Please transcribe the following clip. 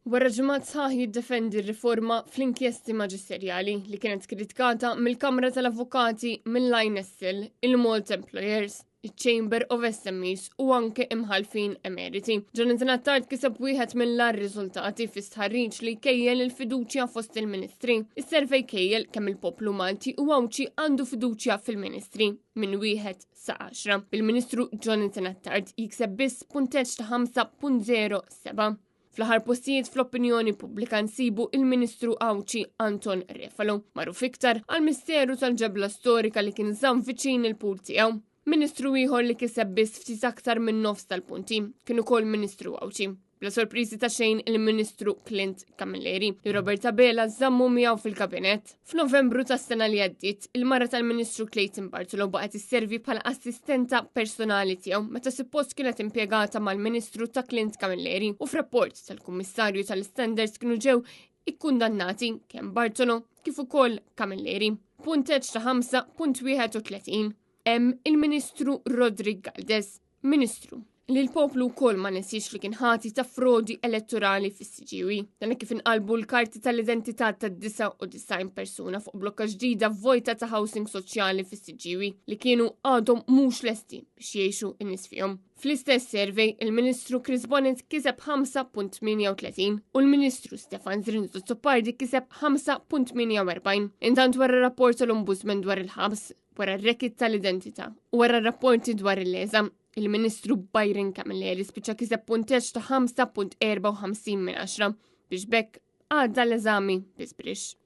Wara ġimgħat sħaħ jiddefendi r-riforma fl-inkjesti maġisterjali li kienet kritikata mill-Kamra tal-Avukati mill-INSL, il-Malta Employers, il-Chamber of SMEs u anke imħalfin emeriti. Jonathan Attard kiseb wieħed mill-agħar riżultati fi stħarriġ li kejjel il-fiduċja fost il-ministri. Is-survey kejjel kemm il-poplu Malti u Għawdxi għandu fiduċja fil-ministri minn wieħed sa 10. Il-Ministru Jonathan Attard jikseb biss punteġġ ta' 5.07. Fl-aħħar postijiet fl-opinjoni pubblika nsibu il-Ministru Għawdxi Anton Refalo, magħruf iktar għal misteru tal-ġebla storika li kien żamm viċin il-pul tiegħu. Ministru ieħor li kiseb biss ftit aktar minn nofs tal-punti kien ukoll Ministru Għawdxi. Bla sorpriżi ta' xejn il-Ministru Clint Camilleri li Robert Abela żammu miegħu fil-kabinett. F'Novembru tas-sena li għaddiet, il-mara tal-Ministru Clayton Bartolo baqgħet isservi bħala assistenta personali tiegħu meta suppost kienet impjegata mal-Ministru ta' Clint Camilleri u f'rapport tal-Kummissarju tal-Standards kienu ġew ikkundannati kemm Bartolo kif ukoll Camilleri. Punteġġ ta' 5.31 hemm il-Ministru Roderick Galdes. Ministru, li l-poplu wkoll ma nesiex li kien ħati ta' frodi elettorali fis-Siġġiewi. Dan kif inqalbu l-karti tal-identità ta' 99 persuna fuq blokka ġdida vojta ta' housing soċjali fis-Siġġiewi li kienu għadhom mhux lesti biex jgħixu n-nies fihom. Fl-istess survey, il-Ministru Chris Bonett kiseb 5.38 u l-Ministru Stefan Zrinzo Azzopardi kiseb 5.48. Intant wara rapport tal-Ombudsman dwar il-ħabs, wara r-rekit tal-identità u wara rapporti dwar il-leza, il-Ministru Byron Camilleri spiċċa kiseb punteġġ ta' 5.54 minn 10 biex b'hekk għadda l-eżami bi żbrixx.